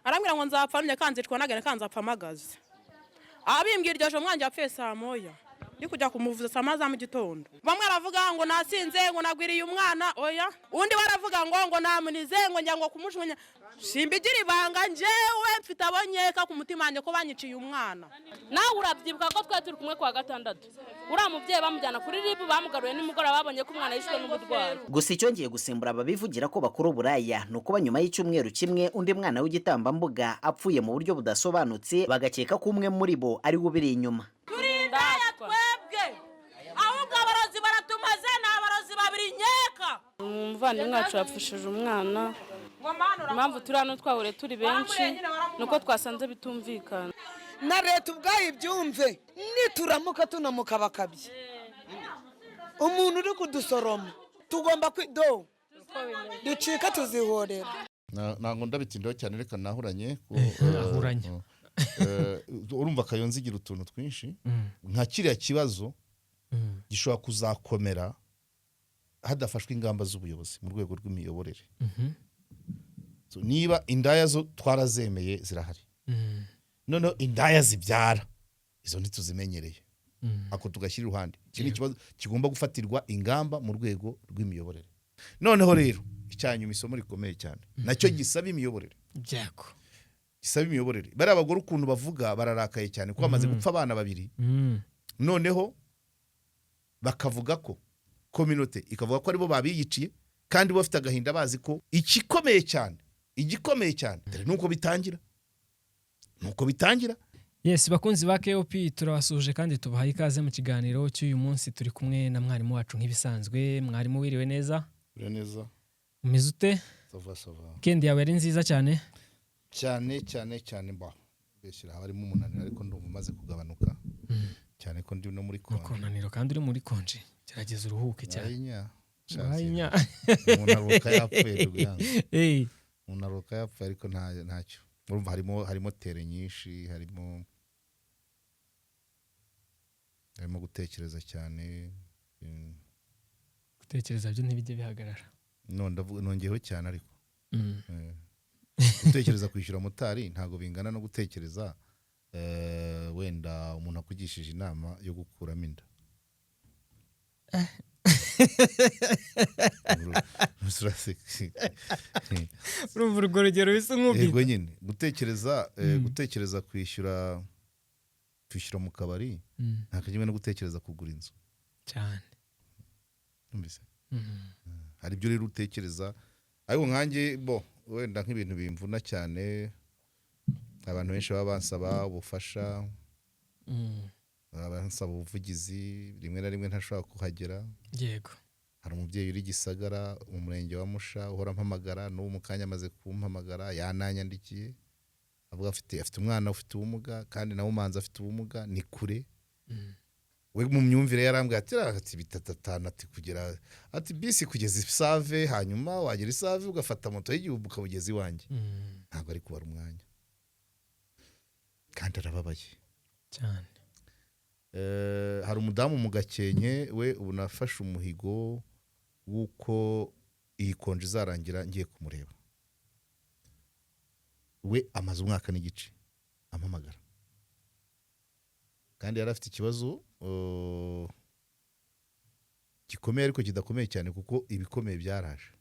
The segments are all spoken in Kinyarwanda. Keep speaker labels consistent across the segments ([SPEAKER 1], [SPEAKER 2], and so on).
[SPEAKER 1] Arambwira ngo nzapfa none kanzicwa nagana kanzapfa mpagaze. Abimbwira iryo joro, umwanjye yapfuye saa 1, ndi kujya kumuvuza saa 1 za mu gitondo. Bamwe baravuga ngo nasinze, ngo nagwiriye umwana. Oya, undi baravuga ngo namunize, ngo njya ngo kumujugunya. Simbigira ibanga, njyewe mfite abo nkeka ku mutima wanjye ko banyiciye umwana.
[SPEAKER 2] Nawe urabyibuka ko twari turi kumwe kuwa gatandatu, uriya mubyeyi bamujyana kuri RIB, bamugaruye nimugoroba, babonye ko umwana yishwe n'uburwayi.
[SPEAKER 3] Gusa icyongeye gusimbura ababivugira ko bakora uburaya ni ukuba nyuma y'icyumweru kimwe undi mwana w'igitambambuga apfuye mu buryo budasobanutse, bagakeka ko umwe muri bo ari we ubiri inyuma.
[SPEAKER 1] Turi indaya twebwe, ahubwo abarozi baratumaze, ni abarozi babiri nkeka.
[SPEAKER 2] Umuvandimwe wacu yapfushije umwana. Impamvu turi hano twahuriye turi benshi ni uko twasanze bitumvikana.
[SPEAKER 4] Na leta ubwayo ibyumve, nituramuka tunamuka bakabye umuntu uri kudusoroma, tugomba kwido ducika tuzihorera.
[SPEAKER 5] Ntabwo ndabitindaho cyane, reka nahuranye ko,
[SPEAKER 6] Ahuranye.
[SPEAKER 5] Urumva Kayonza igira utuntu twinshi nka kiriya kibazo gishobora kuzakomera hadafashwe ingamba z'ubuyobozi mu rwego rw'imiyoborere. So, niba indaya zo twarazemeye zirahari, noneho indaya zibyara izo ntituzimenyereye, ako tugashyira iruhande. Iki ni ikibazo kigomba gufatirwa ingamba mu rwego rw'imiyoborere. Noneho rero icyanyuma, isomo rikomeye cyane nacyo gisaba imiyoborere,
[SPEAKER 6] Byako.
[SPEAKER 5] gisaba imiyoborere. Bariya abagore ukuntu bavuga, bararakaye cyane kuko bamaze gupfa abana babiri. Noneho bakavuga ko communauté ikavuga ko aribo babiyiciye, kandi bo bafite agahinda, bazi ko igikomeye cyane, igikomeye cyane dore nuko bitangira, nuko bitangira.
[SPEAKER 6] Yes, bakunzi ba KOP, turabasuhuje kandi tubahaye ikaze mu kiganiro cy'uyu munsi. Turi kumwe na mwarimu wacu nk'ibisanzwe. Mwarimu, wiriwe neza?
[SPEAKER 5] Uriya neza.
[SPEAKER 6] Umeze ute?
[SPEAKER 5] Ça va, ça va.
[SPEAKER 6] Weekend yawe yari nziza cyane?
[SPEAKER 5] Cyane cyane cyane. Mba beshyira haba harimo umunaniro, ariko ndumva umaze kugabanuka cyane ko ndi no muri
[SPEAKER 6] Mu
[SPEAKER 5] konje.
[SPEAKER 6] Konaniro kandi uri muri konje, gerageza uruhuke cyane.
[SPEAKER 5] Ayinya.
[SPEAKER 6] Ayinya.
[SPEAKER 5] Umuntu aruhuka yapfuye, Ruganga. Umuntu aruhuka yapfuye, ariko ntacyo. Urumva harimo tere nyinshi, harimo gutekereza cyane.
[SPEAKER 6] Gutekereza byo ntibijye bihagarara.
[SPEAKER 5] No ndavuga nongeyeho cyane, ariko gutekereza kwishyura motari ntabwo bingana no gutekereza wenda umuntu akugishije inama yo gukuramo inda.
[SPEAKER 6] Urumva urwo rugero bisa nk'ubwite.
[SPEAKER 5] Yego nyine, gutekereza kwishyura mu kabari nta kimwe no gutekereza kugura inzu.
[SPEAKER 6] Cyane.
[SPEAKER 5] Numvise? Hari ibyo rero utekereza, ariko nkanjye bo wenda nk'ibintu bimvuna cyane, abantu benshi baba bansaba ubufasha, baba bansaba ubuvugizi, rimwe na rimwe ntashobora kuhagera. Hari umubyeyi uri Gisagara mu murenge wa Musha uhora ampamagara, n'ubu mu kanya amaze kumpamagara, yananyandikiye, avuga afite umwana ufite ubumuga, kandi nawe umanza afite ubumuga, ni kure. We mu myumvire yarambwiye ati "Ati 3 5," ati kugera, ati bisi kugeza i Save, hanyuma wagera i Save ugafata moto y'igihumbi ukabugeza iwanjye. Ntabwo ari kubara umwanya, kandi arababaye.
[SPEAKER 6] Cyane.
[SPEAKER 5] Hari umudamu mu Gakenke, we ubu nafashe umuhigo w'uko iyi konje izarangira ngiye kumureba. We amaze umwaka n'igice ampamagara, kandi yari afite ikibazo gikomeye ariko kidakomeye cyane, kuko ibikomeye byaraje.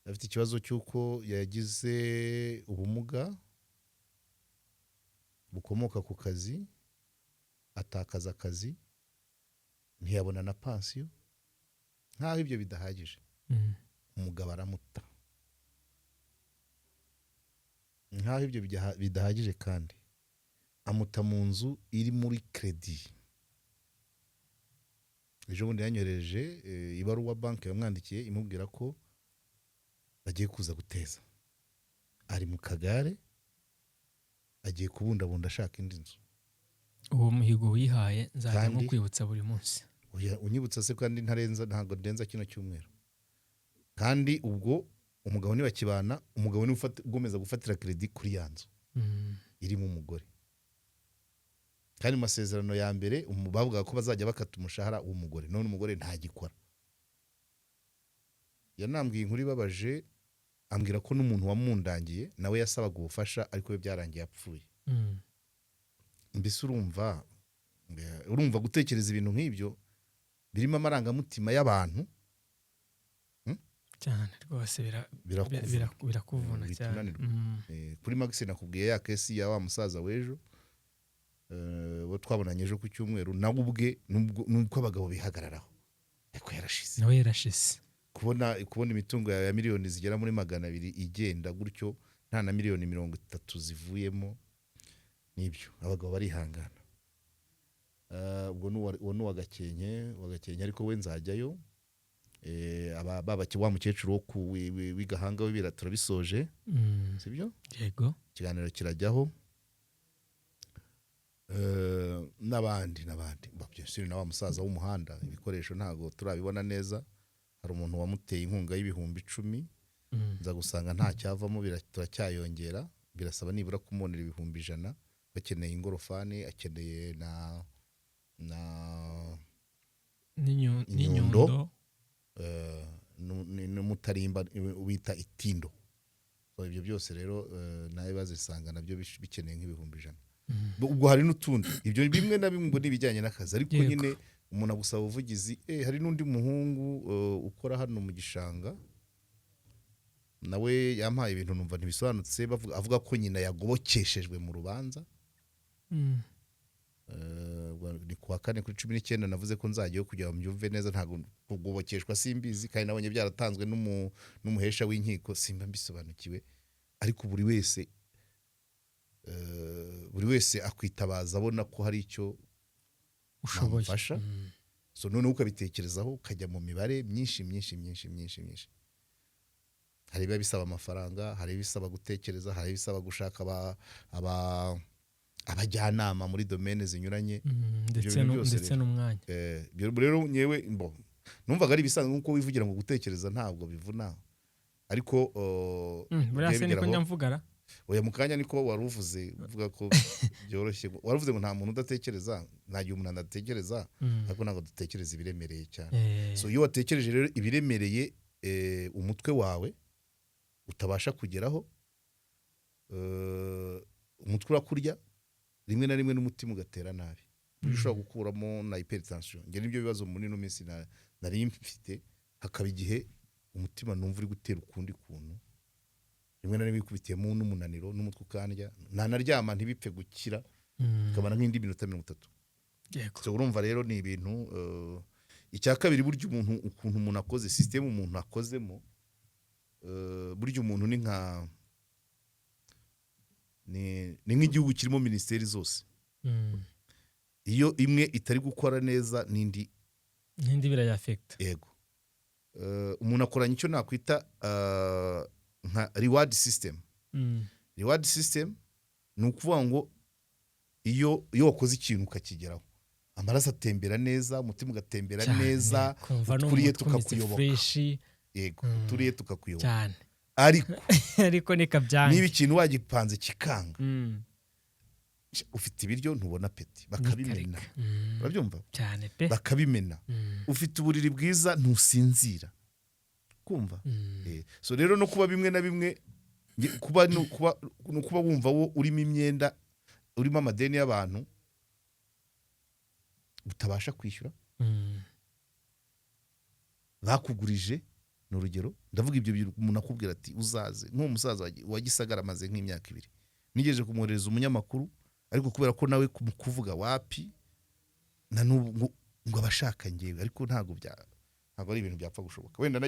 [SPEAKER 5] Afite ikibazo cy'uko yagize ubumuga bukomoka ku kazi, atakaza akazi, ntiyabona na pansiyo. Nk'aho ibyo bidahagije, umugabo aramuta. Nk'aho ibyo bidahagije kandi, amuta mu nzu iri muri crédit. Ejo bundi yanyohereje ibaruwa banki yamwandikiye imubwira ko bagiye kuza guteza. Ari mu kagare, agiye kubundabunda ashaka indi nzu.
[SPEAKER 6] Uwo muhigo wihaye nzajya nkukwibutsa buri munsi.
[SPEAKER 5] Oya, unyibutsa se kandi ntarenza, ntabwo ndenza kino cyumweru. Kandi ubwo umugabo ntibakibana, umugabo niwe ugomeza gufatira crédit kuri ya nzu irimo umugore. Kandi mu masezerano ya mbere bavugaga ko bazajya bakata umushahara w'umugore, none umugore ntagikora. Yanambwiye inkuru ibabaje. Ambwira ko n'umuntu wamundangiye nawe yasabaga ubufasha, ariko we byarangiye apfuye. Mbese urumva gutekereza ibintu nk'ibyo birimo amarangamutima y'abantu.
[SPEAKER 6] Cyane rwose,
[SPEAKER 5] birakuvuna.
[SPEAKER 6] Birakuvuna
[SPEAKER 5] Uhita
[SPEAKER 6] cyane.
[SPEAKER 5] unanirwa. Kuri Max nakubwiye ya case ya wa musaza w'ejo, uwo twabonanye ejo ku cyumweru, nawe ubwe nubwo abagabo bihagararaho, ariko yarashize.
[SPEAKER 6] Nawe yarashize.
[SPEAKER 5] Kubona imitungo yawe ya miliyoni zigera muri 200 igenda gutyo, nta na miliyoni 30 zivuyemo, nibyo, abagabo barihangana. Ubwo ni uwa Gakenke, uwa Gakenke, ariko we nzajyayo. Wa mukecuru wo ku w'Igahanga we turabisoje. Sibyo?
[SPEAKER 6] Yego.
[SPEAKER 5] Ikiganiro kirajyaho. N'abandi n'abandi. Ba, bien sûr, na wa musaza w'umuhanda, ibikoresho ntabwo turabibona neza. Hari umuntu wamuteye inkunga y'ibihumbi 10, nza gusanga nta cyavamo, turacyayongera. Birasaba nibura kumubonera 100,000. Bakeneye ingorofani, akeneye na inyundo.
[SPEAKER 6] N'inyundo.
[SPEAKER 5] N'umutarimba wita itindo. So, ibyo byose rero, nawe bazisanga nabyo bikeneye nk'ibihumbi 100. Ubwo hari n'utundi, ibyo bimwe na bimwe ngo ni ibijyanye n'akazi, ariko nyine umuntu agusaba ubuvugizi. Hari n'undi muhungu ukora hano mu gishanga, nawe yampaye ibintu numva ntibisobanutse, avuga ko nyina yagobokeshejwe mu rubanza. Ubwo ni kuwa kane kuri 19, navuze ko nzajyayo kugira ngo mbyumve neza. Ntabwo kugobokeshwa simbizi, kandi nabonye byaratanzwe n'umuhesha w'inkiko, simba mbisobanukiwe. Ariko buri wese akwitabaza abona ko hari icyo
[SPEAKER 6] ushoboye.
[SPEAKER 5] Namufasha. So noneho ukabitekerezaho, ukajya mu mibare myinshi myinshi myinshi myinshi myinshi. Hari ibiba bisaba amafaranga, hari ibisaba gutekereza, hari ibisaba gushaka abajyanama muri domaine zinyuranye.
[SPEAKER 6] Ndetse
[SPEAKER 5] Ibyo bintu byose
[SPEAKER 6] ndetse
[SPEAKER 5] rero.
[SPEAKER 6] n'umwanya.
[SPEAKER 5] Ibyo rero nyewe mbo numvaga ari ibisanzwe, nk'uko wivugira ngo gutekereza ntabwo bivuna, ariko
[SPEAKER 6] Buriya se
[SPEAKER 5] bigiye
[SPEAKER 6] niko
[SPEAKER 5] bigeraho.
[SPEAKER 6] njya mvugara?
[SPEAKER 5] Oya, mu kanya niko wari uvuze, uvuga ko byoroshye. Wari uvuze ngo nta muntu udatekereza, nta gihe umuntu adatekereza, ariko ntabwo dutekereza ibiremereye cyane. So iyo watekereje rero ibiremereye, umutwe wawe utabasha kugeraho, umutwe urakurya rimwe na rimwe, n'umutima ugatera nabi. Burya ushobora gukuramo na hypertension. Njye nibyo bibazo muri ino minsi nari mfite, hakaba igihe umutima numva uri gutera ukundi kuntu, rimwe na rimwe ikubitiyemo n'umunaniro, n'umutwe ukandya, ntanaryama, ntibipfe gukira, bikabana nk'indi minota 30. So urumva rero ni ibintu. Icya kabiri, burya umuntu, ukuntu umuntu akoze, système umuntu akozemo, burya umuntu ni nka ni nk'igihugu kirimo minisiteri zose. Iyo imwe itari gukora neza, n'indi
[SPEAKER 6] n'indi birayafekita.
[SPEAKER 5] Yego. Umuntu akoranya icyo nakwita nka reward system. Reward system ni ukuvuga ngo iyo wakoze ikintu ukakigeraho, amaraso atembera neza, umutima ugatembera neza,
[SPEAKER 6] kumva
[SPEAKER 5] uturiye
[SPEAKER 6] n'umutwe umeze
[SPEAKER 5] tukakuyoboka.
[SPEAKER 6] fresh.
[SPEAKER 5] Yego, uturiye tukakuyoboka.
[SPEAKER 6] Cyane.
[SPEAKER 5] Ariko
[SPEAKER 6] ariko nikabyanga,
[SPEAKER 5] niba ikintu wagipanze kikanga, ufite ibiryo ntubona appétit, bakabimena.
[SPEAKER 6] Nikareka.
[SPEAKER 5] Urabyumva?
[SPEAKER 6] Cyane pe.
[SPEAKER 5] Bakabimena. Ufite uburiri bwiza, ntusinzira, kumva. So rero no kuba bimwe na bimwe kuba no kuba wumva wo urimo imyenda, urimo amadeni y'abantu utabasha kwishyura, bakugurije, ni urugero ndavuga. Ibyo bintu umuntu akubwira ati uzaze, nk'uwo musaza wa Gisagara amaze nk'imyaka 2, nigeje kumwoherereza umunyamakuru, ariko kubera ko nawe mu kuvuga wapi, na n'ubu ngo abashaka ngewe, ariko ntabwo ari ibintu byapfa gushoboka. Wenda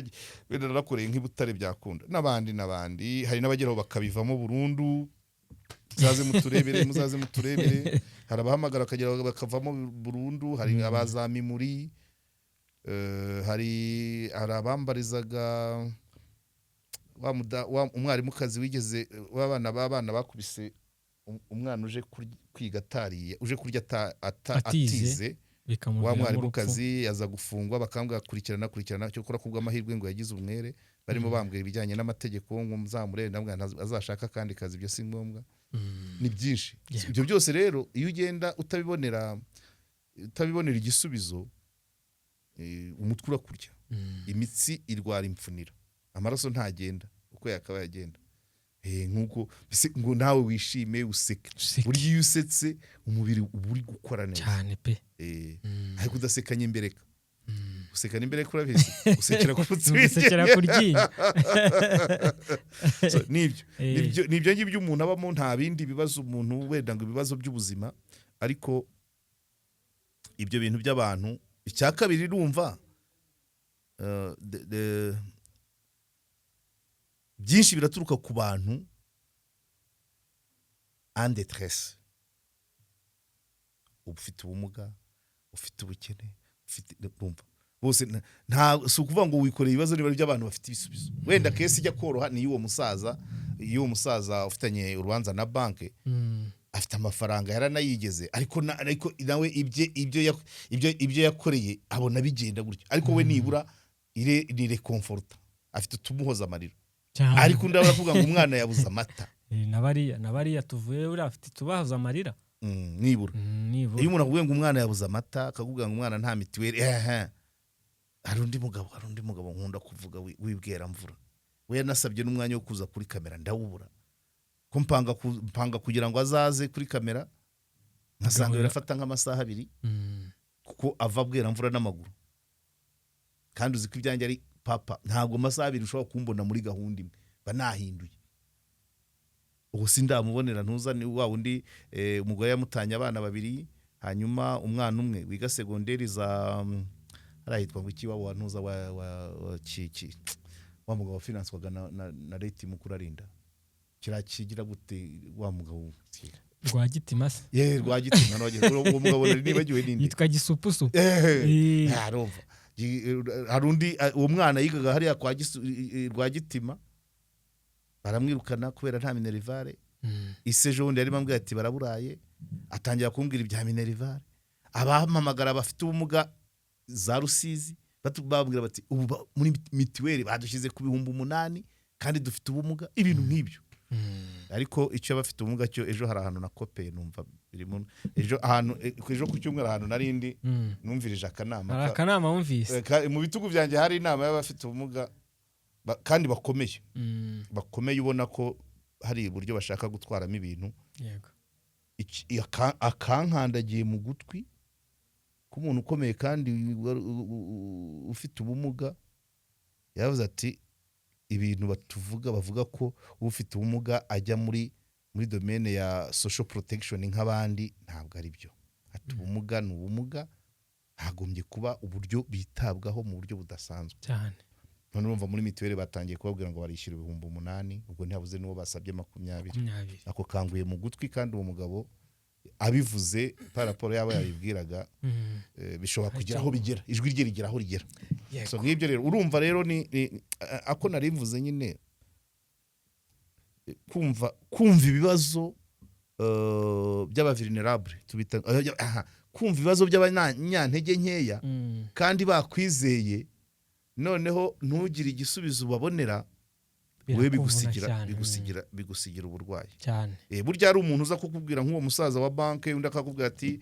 [SPEAKER 5] narakoreye nk'i Butare byakunda, n'abandi n'abandi. Hari n'abageraho bakabivamo burundu. Muzaze muturebere, muzaze muturebere. Hari abahamagara bakagera bakavamo burundu. Hari abazamimuri, hari abambarizaga umwarimukazi wigeze w'abana b'abana bakubise umwana uje kwiga atariye, uje kurya
[SPEAKER 6] Atize,
[SPEAKER 5] atize, wa
[SPEAKER 6] bikamuviramo urupfu.
[SPEAKER 5] Mwarimukazi aza gufungwa, bakambwira kurikirana kurikirana, cyokora kubw'amahirwe ngo yagize umwere. Barimo bambwira ibijyanye n'amategeko ngo muzamurebe, ndabwira azashaka akandi kazi, ibyo si ngombwa. Ni byinshi. Ibyo byose rero iyo ugenda utabibonera igisubizo, umutwe urakurya, imitsi irwara imfunira, amaraso ntagenda. Uko yakabaye agenda. Nk'uko mbese ngo nawe wishime, useke.
[SPEAKER 6] Useke.
[SPEAKER 5] Burya iyo usetse, umubiri uba uri gukora neza.
[SPEAKER 6] Cyane pe.
[SPEAKER 5] Ariko udasekanye imbereka, usekana imbereka, urabizi, usekera ku mutsi.
[SPEAKER 6] Gusekera ku ryinyo.
[SPEAKER 5] So, nibyo. Nibyo ngibyo umuntu abamo. Nta bindi bibazo umuntu, wenda ngo ibibazo by'ubuzima, ariko ibyo bintu by'abantu. Icya kabiri, urumva byinshi biraturuka ku bantu en détresse: ufite ubumuga, ufite ubukene, ufite, urumva bose nta, si ukuvuga ngo wikoreye ibibazo niba ari iby'abantu bafite ibisubizo. Wenda case ijya koroha ni iy'uwo musaza, iy'uwo musaza ufitanye urubanza na banki. Afite amafaranga, yaranayigeze, ariko ariko nawe ibye ibyo yakoreye abona bigenda gutyo, ariko we nibura ire ni réconfortant, afite utumuhoza amarira.
[SPEAKER 6] Cyane.
[SPEAKER 5] Ariko undi aravuga ngo umwana yabuze amata.
[SPEAKER 6] Na bariya tuvuye, buriya afite tubahoza amarira.
[SPEAKER 5] Nibura.
[SPEAKER 6] Nibura.
[SPEAKER 5] Iyo umuntu akubwiye ngo umwana yabuze amata, akakubwira ngo umwana nta mitiweli, ehe. Hari undi mugabo nkunda kuvuga w'ibweramvura. We yanasabye n'umwanya wo kuza kuri kamera ndawubura, ko mpanga kugira ngo azaze kuri kamera, nkasanga birafata nk'amasaha 2, kuko ava Bweramvura n'amaguru, kandi uzi ko ibyanjye ari papa, ntabwo amasaha 2 ushobora kumbona muri gahunda imwe, mba nahinduye. Ubu sindamubonera. Ntuza ni wa wundi, umugore yamutanye abana babiri, hanyuma umwana umwe wiga segonderi za hariya hitwa ngo iki, wa ntuza wa wa mugabo wafinanswaga na leta imukuru arinda kiriya kigira gute, wa mugabo?
[SPEAKER 6] Rwagitima se?
[SPEAKER 5] Ye, Rwagitima. Uwo mugabo nari nibagiwe ninde.
[SPEAKER 6] Yitwa Gisupusupu.
[SPEAKER 5] Arumva hari undi, uwo mwana yigaga hariya kwa Rwagitima, baramwirukana kubera nta minerval. Ise ejo bundi yarimo ambwira ati baraburaye, atangira kumbwira ibya minerval. Abampamagara bafite ubumuga za Rusizi bambwira bati ubu muri mitiweli badushyize ku 8000 kandi dufite ubumuga, ibintu nk'ibyo. Ariko icyo abafite ubumuga cyo, ejo hari ahantu nakopeye, numva birimo ejo ahantu, ejo ku cyumweru ahantu narindi, numvirije akanama
[SPEAKER 6] Hari akanama wumvise?
[SPEAKER 5] Mu bitugu byanjye hari inama y'abafite ubumuga kandi bakomeye, bakomeye, ubona ko hari uburyo bashaka gutwaramo ibintu. Akankandagiye mu gutwi k'umuntu ukomeye kandi ufite ubumuga, yavuze ati ibintu batuvuga, bavuga ko ufite ubumuga ajya muri domaine ya social protection nk'abandi, ntabwo ari byo. Ati ubumuga ni ubumuga, hagombye kuba uburyo bitabwaho mu buryo budasanzwe. None urumva muri mituweli batangiye kubabwira ngo barishyura 8000, ubwo ntihabuze n'uwo basabye 20.
[SPEAKER 6] 20.
[SPEAKER 5] Ako kanguye mu gutwi, kandi uwo mugabo abivuze par rapport y'abo yabibwiraga, bishobora kugira aho bigera, ijwi rye rigera aho rigera. So nk'ibyo rero, urumva rero ni ako nari mvuze nyine, kumva ibibazo by'aba vulnerable tubita, aha, kumva ibibazo by'abanyantege nkeya kandi bakwizeye, noneho ntugire igisubizo ubabonera wowe,
[SPEAKER 6] Birakuvuna
[SPEAKER 5] bigusigira
[SPEAKER 6] cyane.
[SPEAKER 5] bigusigira uburwayi.
[SPEAKER 6] Cyane.
[SPEAKER 5] Burya hari umuntu uza kukubwira nk'uwo musaza wa banki, undi akakubwira ati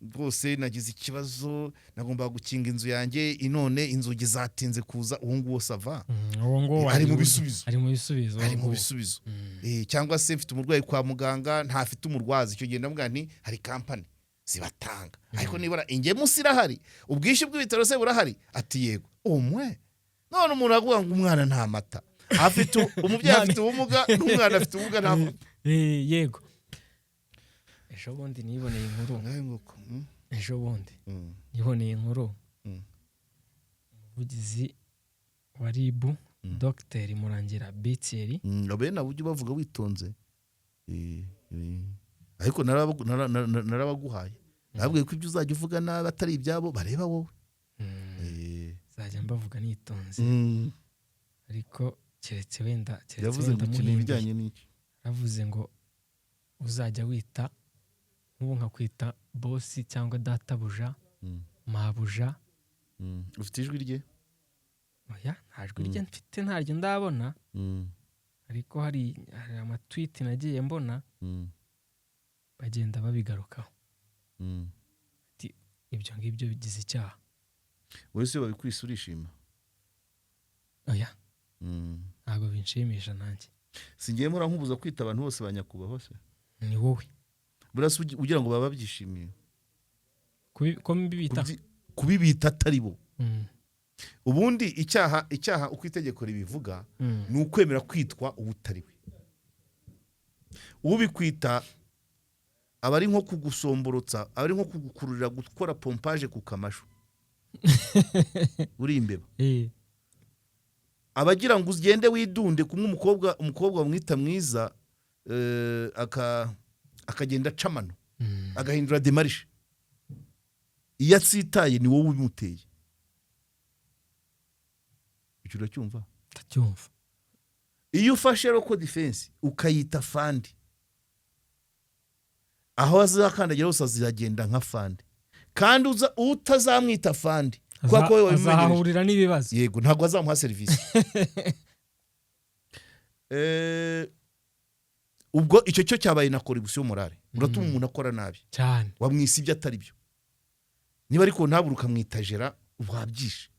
[SPEAKER 5] rwose nagize ikibazo, nagombaga gukinga inzu yanjye, none inzugi zatinze kuza, uwo nguwo ça va.
[SPEAKER 6] Uwo nguwo
[SPEAKER 5] Ari mu bisubizo.
[SPEAKER 6] Ari mu bisubizo uwo
[SPEAKER 5] Ari mu
[SPEAKER 6] nguwo.
[SPEAKER 5] bisubizo. Cyangwa se mfite umurwayi kwa muganga, ntafite umurwaza, icyo gihe ndavuga nti hari kampani zibatanga, ariko nibura ingemu irahari, ubwishyu bw'ibitaro se burahari? Ati yego. Umwe none umuntu aravuga ngo umwana nta mata afite, umubyeyi afite ubumuga n'umwana afite ubumuga, nta
[SPEAKER 6] Yego, ejo bundi niboneye inkuru.
[SPEAKER 5] Ngahe nguko,
[SPEAKER 6] Ejo bundi niboneye inkuru. Umuvugizi wa RIB, Dogiteri Murangira Bitiyeri.
[SPEAKER 5] Bene abo ujye ubavuga witonze. Ariko narabaguhaye, nababwiye ko ibyo uzajya uvuga nabi atari ibyabo, bareba wowe.
[SPEAKER 6] Nzajya mbavuga nitonze. Ariko keretse wenda keretse
[SPEAKER 5] Yavuze
[SPEAKER 6] wenda
[SPEAKER 5] ngo ikintu
[SPEAKER 6] muhinduye.
[SPEAKER 5] ibijyanye n'iki?
[SPEAKER 6] Yaravuze ngo uzajya wita, nk'ubu nkakwita boss cyangwa databuja, mabuja.
[SPEAKER 5] Ufite ijwi rye?
[SPEAKER 6] Oya, nta jwi rye mfite, ntaryo ndabona. Ariko hari amatwiti nagiye mbona bagenda babigarukaho. Ibyo ngibyo bigize icyaha.
[SPEAKER 5] Wowe se babikwise urishima?
[SPEAKER 6] Oya. Ntabwo binshimisha nanjye.
[SPEAKER 5] Singiye mpora nkubuza kwita abantu bose ba nyakubahwa se?
[SPEAKER 6] Ni wowe.
[SPEAKER 5] Burasa ugira ngo baba babyishimiye?
[SPEAKER 6] Ko mbibita.
[SPEAKER 5] Kubibita atari bo. Ubundi icyaha uko itegeko ribivuga ni ukwemera kwitwa ubutari we. Ubikwita aba ari nko kugusomborotsa, aba ari nko kugukururira gukora pompage ku kamashu uri imbeba. Abagira ngo ugende widunde kumwe umukobwa bamwita mwiza, akagenda aca amano, agahindura démarche. Iyo atsitaye ni wowe ubimuteye. Icyo uracyumva?
[SPEAKER 6] Ndacyumva.
[SPEAKER 5] Iyo ufashe local defense ukayita fandi, aho azakandagira hose azagenda nka fandi, kandi utazamwita fandi kubera ko wowe wabimumenyesheje.
[SPEAKER 6] Azahahurira n'ibibazo.
[SPEAKER 5] Yego, ntabwo azamuha serivisi. Ubwo icyo cyo cyabaye na corruption morale, uratuma umuntu akora nabi.
[SPEAKER 6] Cyane.
[SPEAKER 5] Wamwisa ibyo atari byo. Niba ariko ntabure ukamwita gérant, wabyishe,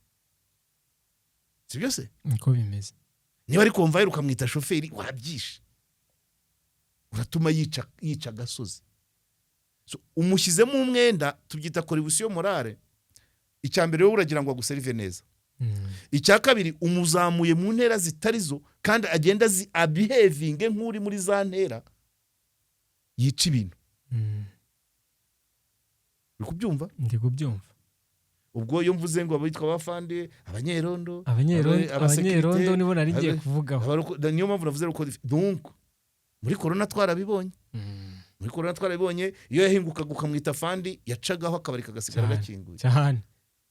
[SPEAKER 5] si byo se?
[SPEAKER 6] Niko bimeze.
[SPEAKER 5] Niba ari convoyeur ukamwita shoferi, wabyishe, uratuma yica agasozi. So, umushyizemo umwenda, tubyita corruption morale. Icya mbere, wowe uragira ngo aguserive neza. Icya kabiri, umuzamuye mu ntera zitari zo, kandi agenda azi abihevinge nk'uri muri za ntera yica ibintu. Uri kubyumva?
[SPEAKER 6] Ndi kubyumva.
[SPEAKER 5] Ubwo iyo mvuze ngo abitwa abafande, abanyerondo,
[SPEAKER 6] Abanyerondo.
[SPEAKER 5] abasekirite,
[SPEAKER 6] Abanyerondo nibo nari ngiye kuvugaho.
[SPEAKER 5] Niyo mpamvu navuze ko donc muri corona twarabibonye. Muri corona twarabibonye, iyo yahingukaga ukamwita fandi, yacagaho akabari kagasigara gakinguye.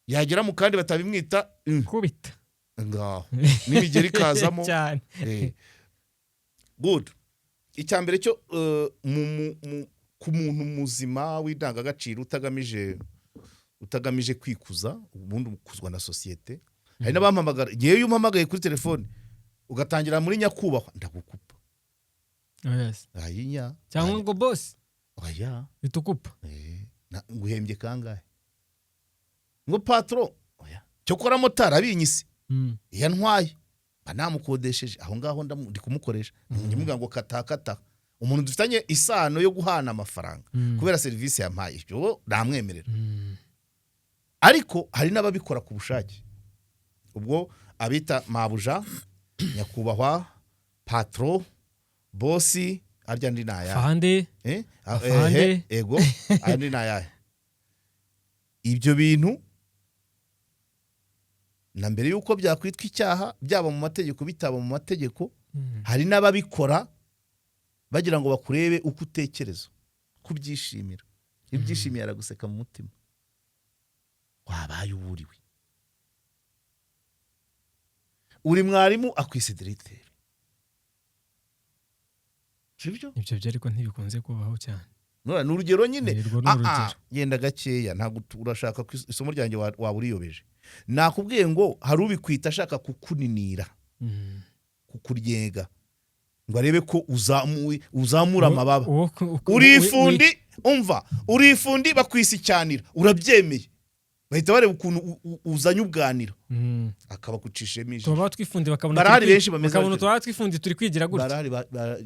[SPEAKER 5] Yagera mu kandi batabimwita,
[SPEAKER 6] Kubita.
[SPEAKER 5] ngaho n'imigeri ikazamo.
[SPEAKER 6] Cyane.
[SPEAKER 5] Good. Icya mbere cyo, ku muntu muzima w'indangagaciro utagamije kwikuza, ubundi ukuzwa na sosiyete. Hari n'abampamagara, igihe iyo umpamagaye kuri telefone ugatangira muri nyakubahwa, ndagukupa.
[SPEAKER 6] Yes.
[SPEAKER 5] Ayinya.
[SPEAKER 6] Cyangwa ngo boss.
[SPEAKER 5] Oya.
[SPEAKER 6] Bitukupa.
[SPEAKER 5] Nguhembye kangahe? Ngo patron, oya. Cyokora motari abinyise, iyo antwaye mba namukodesheje aho ngaho, ndi kumukoresha, njya ngo kata kata. Umuntu dufitanye isano yo guhana amafaranga kubera serivisi yampaye, ibyo namwemerera. Ariko hari n'ababikora ku bushake. Ubwo abita mabuja, nyakubahwa, patron, boss, arya andi ni ayahe?
[SPEAKER 6] Fande.
[SPEAKER 5] Eh?
[SPEAKER 6] Afande.
[SPEAKER 5] Ego, andi ni ayahe? Ibyo bintu na mbere y'uko byakwitwa icyaha, byaba mu mategeko, bitaba mu mategeko, hari n'ababikora bagira ngo bakurebe uko utekereza, kubyishimira. Iyo ubyishimiye araguseka mu mutima, wabaye uburiwe. Uri mwarimu, akwise directeur, sibyo?
[SPEAKER 6] Ibyo byo ariko ntibikunze kubaho cyane.
[SPEAKER 5] Nora, ni urugero nyine.
[SPEAKER 6] Urwo ni
[SPEAKER 5] Ah,
[SPEAKER 6] urugero.
[SPEAKER 5] ah, genda gakeya, ntabwo urashaka ko isomo ryanjye waba uriyobeje. Nakubwiye ngo hari ubikwita ashaka kukuninira, kukuryega, ngo arebe ko uzamura amababa. Uri ifundi, umva, uri ifundi, bakwisa icyanira, urabyemeye, bahita bareba ukuntu uzanye ubwanira, akaba akucishemo ijisho.
[SPEAKER 6] Tuba twifundi bakabona
[SPEAKER 5] Barahari benshi bameze
[SPEAKER 6] bakabona
[SPEAKER 5] batyo.
[SPEAKER 6] tuba twifundi turi kwigira gutya.
[SPEAKER 5] Barahari,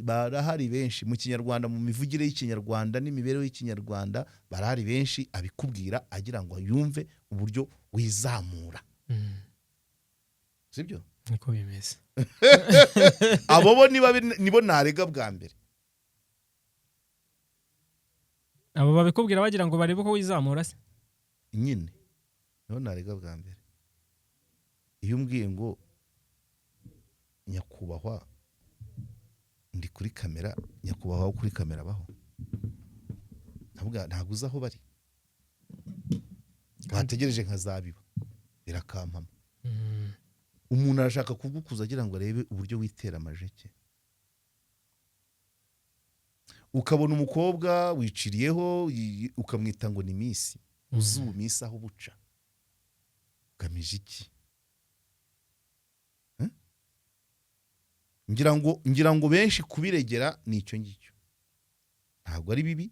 [SPEAKER 5] barahari benshi mu Kinyarwanda, mu mivugire y'Ikinyarwanda n'imibereho y'Ikinyarwanda. Barahari benshi abikubwira agira ngo yumve uburyo wizamura. Sibyo?
[SPEAKER 6] Niko bimeze.
[SPEAKER 5] Abo bo niba nibo narega bwa mbere.
[SPEAKER 6] Abo babikubwira bagira ngo barebe uko wizamura se?
[SPEAKER 5] Nyine nibo narega bwa mbere. Iyo umbwiye ngo nyakubahwa, ndi kuri kamera, nyakubahwa wo kuri kamera abaho? Ntabwo uzi aho bari, bategereje nkazabiba birakampama. Umuntu arashaka kugukuza agira ngo arebe uburyo witera amajeke. Ukabona umukobwa wiciriyeho, ukamwita ngo ni miss, uzi ubu miss aho buca, ugamije iki? Eh? Ngira ngo benshi kubiregera ni icyo ngicyo. Ntabwo ari bibi,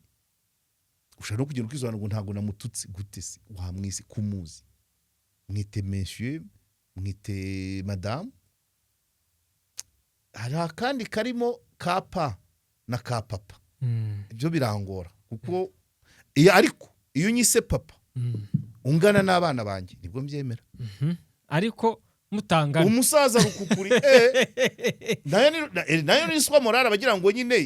[SPEAKER 5] ushobora no kugenda ukisobanura ngo ntabwo namututse. Gute se wamwise kumuzi? Mwite monsieur, mwite madamu. Hari akandi karimo ka pa na ka papa. Ibyo birangora kuko iyo, ariko iyo unyise papa ungana n'abana banjye, nibwo mbyemera.
[SPEAKER 6] Ariko mutangana.
[SPEAKER 5] Umusaza rukukuri, nayo ni iswa morale, abagira ngo nyine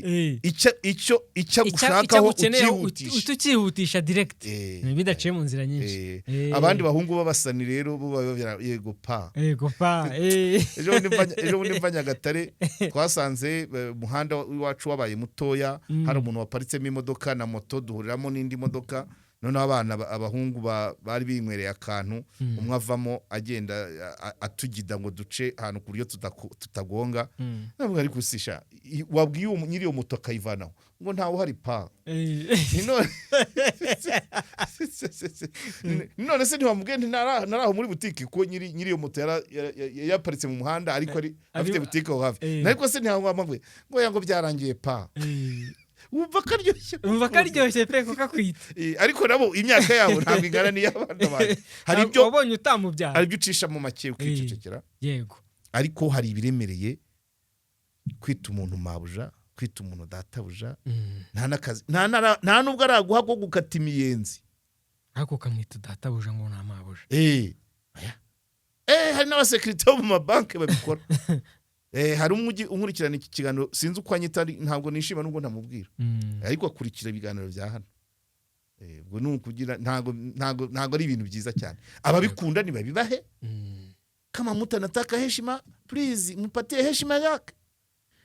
[SPEAKER 5] icyo icyo icyo agushakaho ukihutisha.
[SPEAKER 6] Utukihutisha direct, bidaciye mu nzira nyinshi.
[SPEAKER 5] Abandi bahungu b'abasani rero bo baba yego pa.
[SPEAKER 6] Yego pa.
[SPEAKER 5] Ejo bundi mva Nyagatare, twasanze umuhanda w'iwacu wabaye mutoya. Hari umuntu waparitsemo imodoka na moto, duhuriramo n'indi modoka. Noneho abana abahungu bari binywereye akantu, umwe avamo agenda atugida ngo duce ahantu ku buryo tutagonga. Ntabwo ari gusisha, wabwiye uwo nyiri iyo moto akayivanaho, ngo ntawe uhari pa. None se ntiwamubwiye nti naraho muri butike, kuko nyiri iyo moto yaparitse mu muhanda, ariko ari afite butike aho hafi. Ariko se ntiwamubwiye ngo ya ngo byarangiye pa. Wumva karyoshye.
[SPEAKER 6] Umva karyoshye pe, kuko akwita.
[SPEAKER 5] Ariko nabo imyaka yabo ntabwo ingana n'iy'abana banjye. Hari ibyo
[SPEAKER 6] wabonye utamubyara.
[SPEAKER 5] Hari ibyo ucisha mu make ukicecekera. Ariko hari ibiremereye: kwita umuntu mabuja, kwita umuntu databuja, nta n'akazi, nta nubwo araguha ko gukata imiyenzi.
[SPEAKER 6] Ariko ukamwita databuja ngo nta mabuja.
[SPEAKER 5] Oya. Hari n'abasekirite bo mu mabanki babikora. Hari umwe unkurikirana iki kiganiro, sinzi uko anyita, ntabwo nishima nubwo ntamubwira, ariko akurikira ibiganiro bya hano. Ubwo ni ukugira ntabwo ari ibintu byiza cyane. Ababikunda nibabibahe. Kama mtu anataka heshima, please mpatie heshima yake.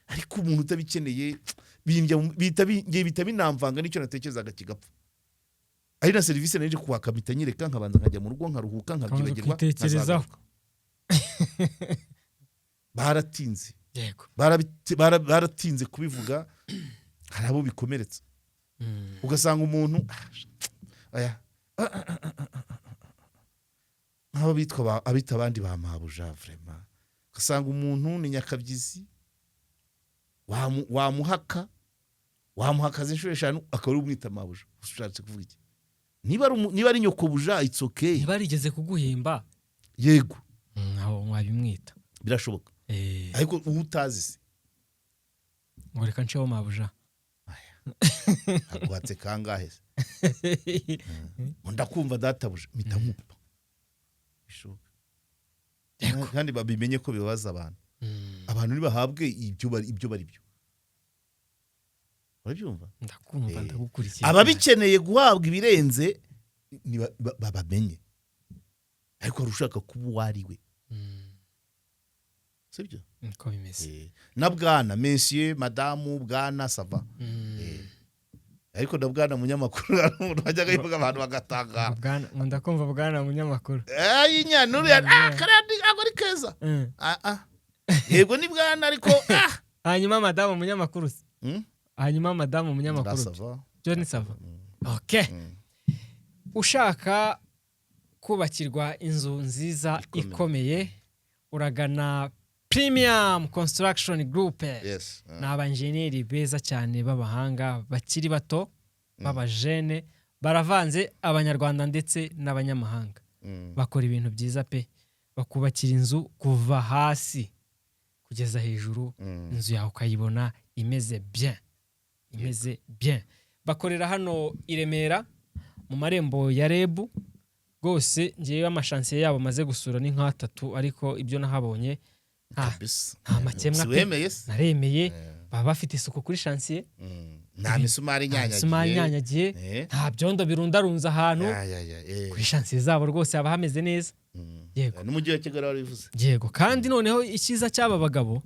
[SPEAKER 5] Ariko umuntu utabikeneye ngiye bihita binamvanga n'icyo natekerezaga kigapfa, ari na serivisi nari kwaka mpita nyireka, nkabanza nkajya mu rugo nkaruhuka, nkabyibagirwa,
[SPEAKER 6] ukitekerezaho.
[SPEAKER 5] nkazagaruka. Baratinze. Baratinze kubivuga, hari abo bikomeretsa. Ugasanga umuntu aya nk'abo bitwa abita abandi ba mabuja, vraiment ugasanga umuntu ni nyakabyizi, wamuhaka wamuhakaza inshuro 5 akaba ari umwita mabuja. Ushatse kuvuga iki? Niba ari nyokobuja, it's okay.
[SPEAKER 6] Niba yarigeze kuguhemba.
[SPEAKER 5] Yego.
[SPEAKER 6] Aho wabimwita.
[SPEAKER 5] Birashoboka. Ariko uwo utazi se?
[SPEAKER 6] Ngo reka nceho mabuja.
[SPEAKER 5] Aguhatse kangahe se? Ngo ndakumva databuja, mpita nkupa. Bishoboka. Kandi babimenye ko bibabaza abantu. Abantu ntibahabwe ibyo bari byo, urabyumva?
[SPEAKER 6] Ndakumva. Ndagukurikiye.
[SPEAKER 5] Ababikeneye guhabwa ibirenze babamenye, ariko hari ushaka kuba uwo ari we. Sibyo?
[SPEAKER 6] Niko bimeze.
[SPEAKER 5] Na bwana, monsieur, madamu, bwana, ça va. Ariko na bwana munyamakuru, hari umuntu wajyaga yivuga abantu bagatangara.
[SPEAKER 6] Bwana, ngo ndakumva bwana munyamakuru.
[SPEAKER 5] Ayi nuriya, kariya ntabwo ari keza. Ah, ah. Yego ni bwana, ariko ah.
[SPEAKER 6] Hanyuma madamu munyamakuru se?
[SPEAKER 5] Hmm?
[SPEAKER 6] Hanyuma madamu munyamakuru?
[SPEAKER 5] Ça va.
[SPEAKER 6] Byo ni ça va, okay. Ushaka kubakirwa inzu nziza
[SPEAKER 5] Ikomeye.
[SPEAKER 6] ikomeye, uragana Premium Construction Group. Ni abanjeniyeri beza cyane b'abahanga bakiri bato, b'abajene, baravanze, abanyarwanda ndetse n'abanyamahanga. Bakora ibintu byiza pe, bakubakira inzu kuva hasi kugeza hejuru. Inzu yawe ukayibona imeze bien, imeze bien. Bakorera hano i Remera mu marembo ya REB. Rwose ngewe amashansiye yabo maze gusura ni nk'atatu, ariko ibyo nahabonye
[SPEAKER 5] Kabisa.
[SPEAKER 6] nta makemwa
[SPEAKER 5] Si
[SPEAKER 6] pe.
[SPEAKER 5] wemeye se?
[SPEAKER 6] Naremeye. Baba bafite isuku kuri chantier.
[SPEAKER 5] Nta misumari
[SPEAKER 6] Nta misumari
[SPEAKER 5] inyanyagiye.
[SPEAKER 6] inyanyagiye, nta byondo birundarunze ahantu.
[SPEAKER 5] Ya, ya, ya,
[SPEAKER 6] Kuri chantier zabo rwose haba hameze neza. Yego.
[SPEAKER 5] N'umujyi wa Kigali warabivuze.
[SPEAKER 6] Yego, kandi noneho icyiza cy'aba bagabo,